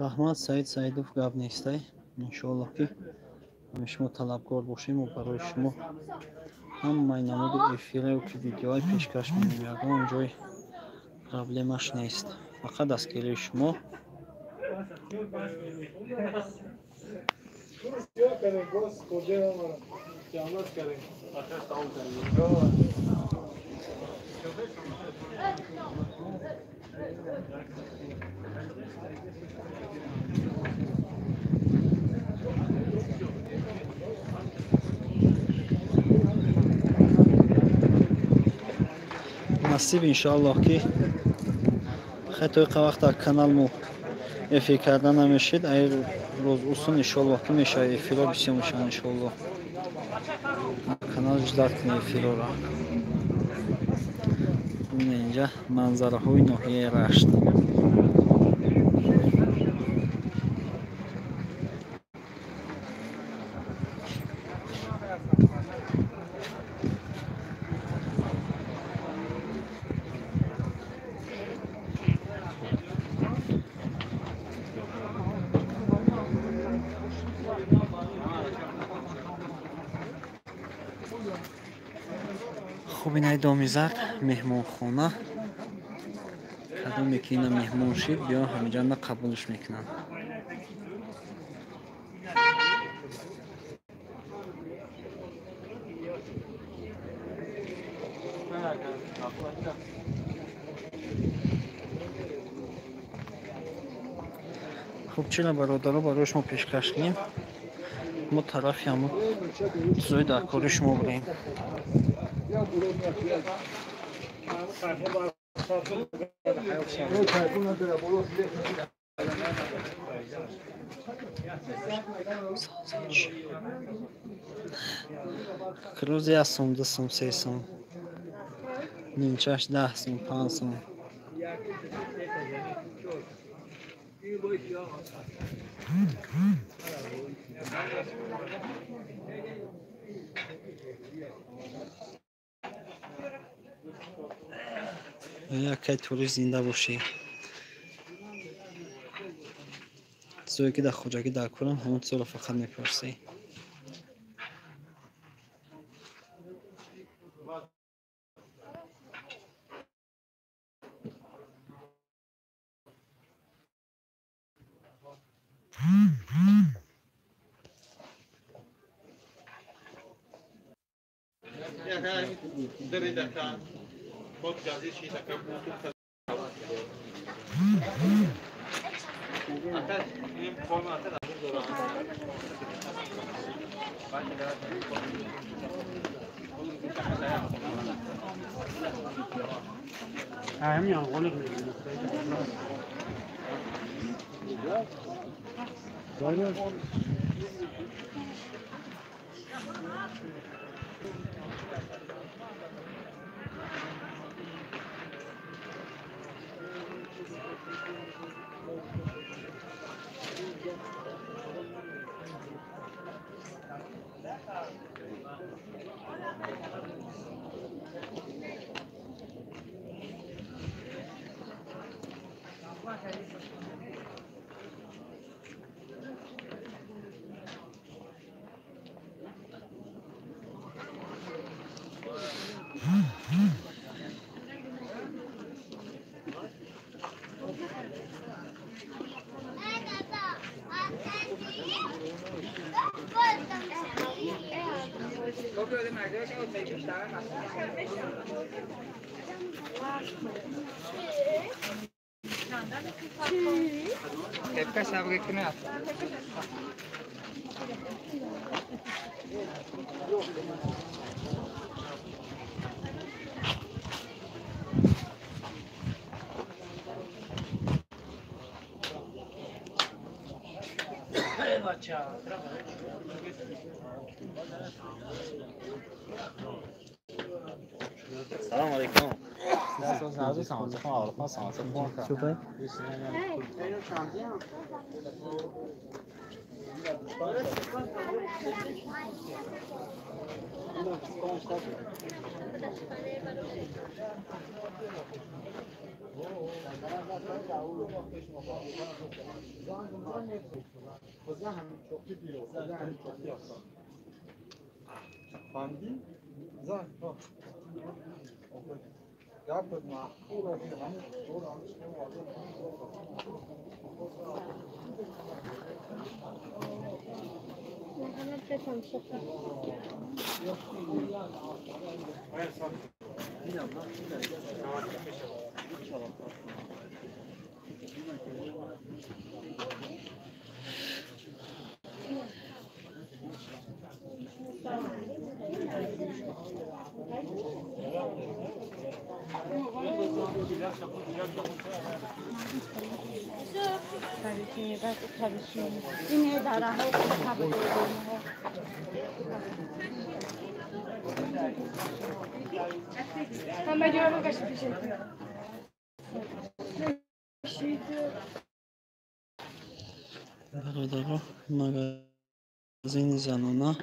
Раҳмат, Саид Саидов, гап нестай. Иншоаллоҳ ки ҳами шумо талабгор бошем ва барои шумо ҳамаи намуди эфираю ки видеоҳои пешкаш менем, ягон ҷой проблемаш нест. Фақат дастгирии шумо. Насиб иншоаллоҳ ки хеле вақт дар канал мо эфир карда намешид, ай рӯз усон иншоаллоҳ ки мешавад, эфирҳо бисёр мешаванд иншоаллоҳ. Канал ждать кунед эфирҳоро. Бубинед инҷа манзараҳои ноҳияи Рашт. Хуб, инаи доми зард меҳмонхона. Кадоме ки ина меҳмон шид, биё ҳамиҷанда қабулш мекунанд. Хуб, чира бародаро барои шумо пешкаш кунем? Мо тарафи ҳамон чизои дар кори шумо бурем. Рӯзи 1 сум, 2 сум, 3 сум, нимчаш 10 сум, 5 сум. Якай турист зинда бошӣ. Чизое ки дар хоҷагӣ дар корам, ҳамон чизоро фақат мепурсӣ. Салом алейкум. Бародаро, магазини занона.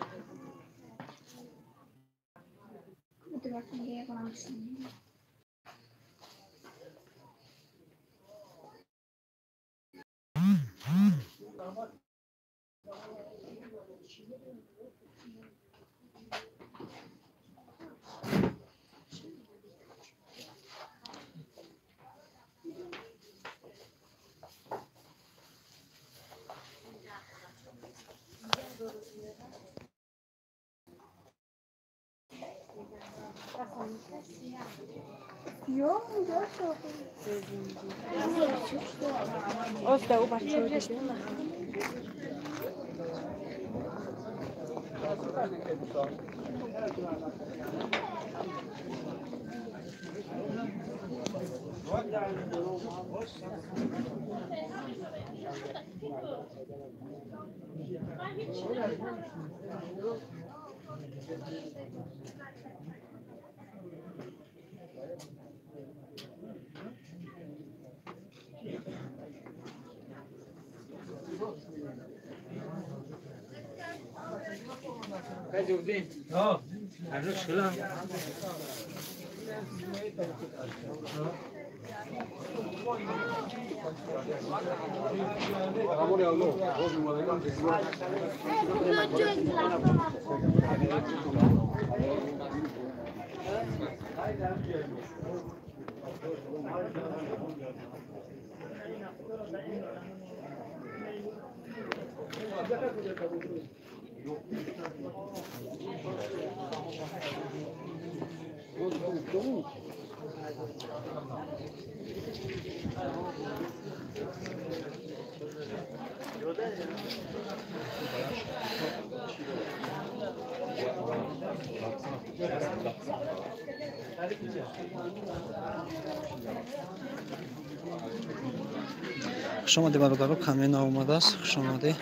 Хуш омадӣ бародаро, каме наомадааст. Хуш омадӣ.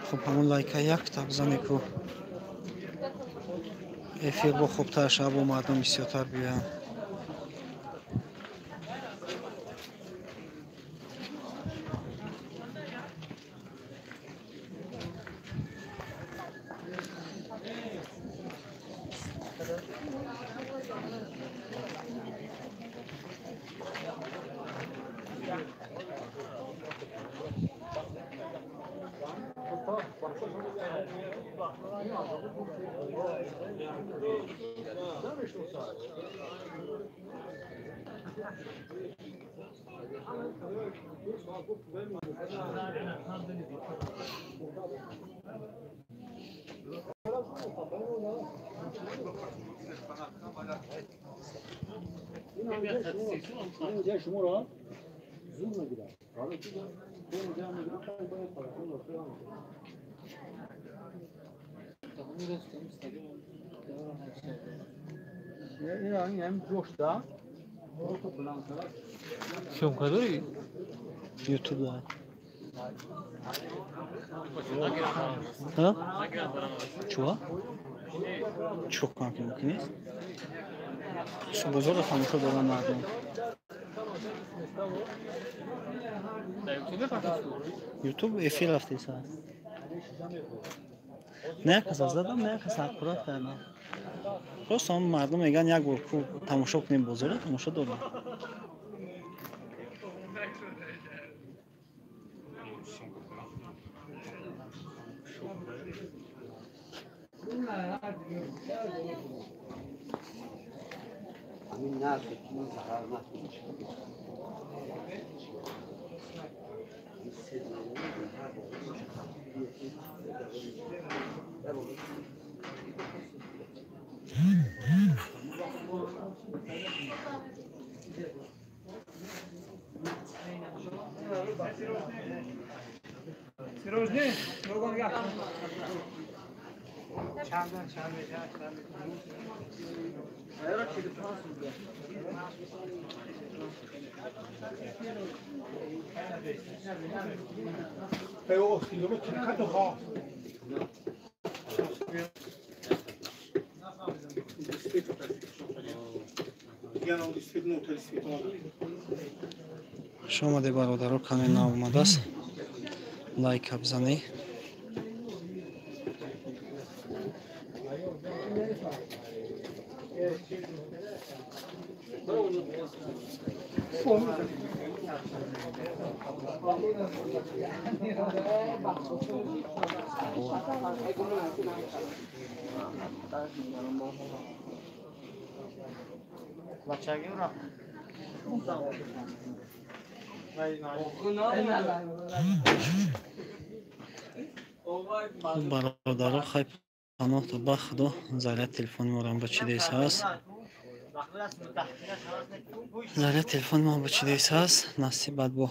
Хуб, ҳамон лайка як табзане ку эфир бо хубтар шава, бо мардум бисёртар биёянд. Съёмка дорӣ? Ютуб да. Ҳа? Чуа? Чӣ кунам ки мумкин нест? Бозорро тамошо дорам мардум. Ютуб эфир рафтеса. На як кас задам, на як кас ҳаққурат кардам. Просто ҳам мардум мегӯянд як бор ку тамошо кунем бозорро, тамошо дорам. Хуш омадед бародаро, каме наомадааст. Лайка бизанед. Бародаро, хай паноҳ то ба худо, заряд телефони моро ба чӣ дес ҳаст. Заряд телефони ман бочидес ҳаст. Насиб баъд бо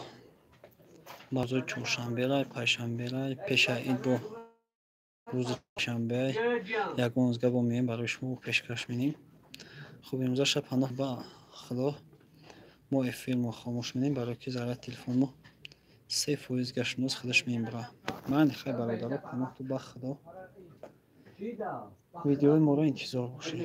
бозори чоршанберай, панҷшанберай, пеша ид бо рӯзи шанбе ягон узга бо меем, барои шумо пешкаш менем. Хуб, имрӯза шаб паноҳ ба Худо, мо эфирмо хомӯш менем, барои ки заряд телефонмо 3% гаштноз худаш мебура. Ман хай, бародаро, паноҳту ба Худо, видеои моро интизор бошед.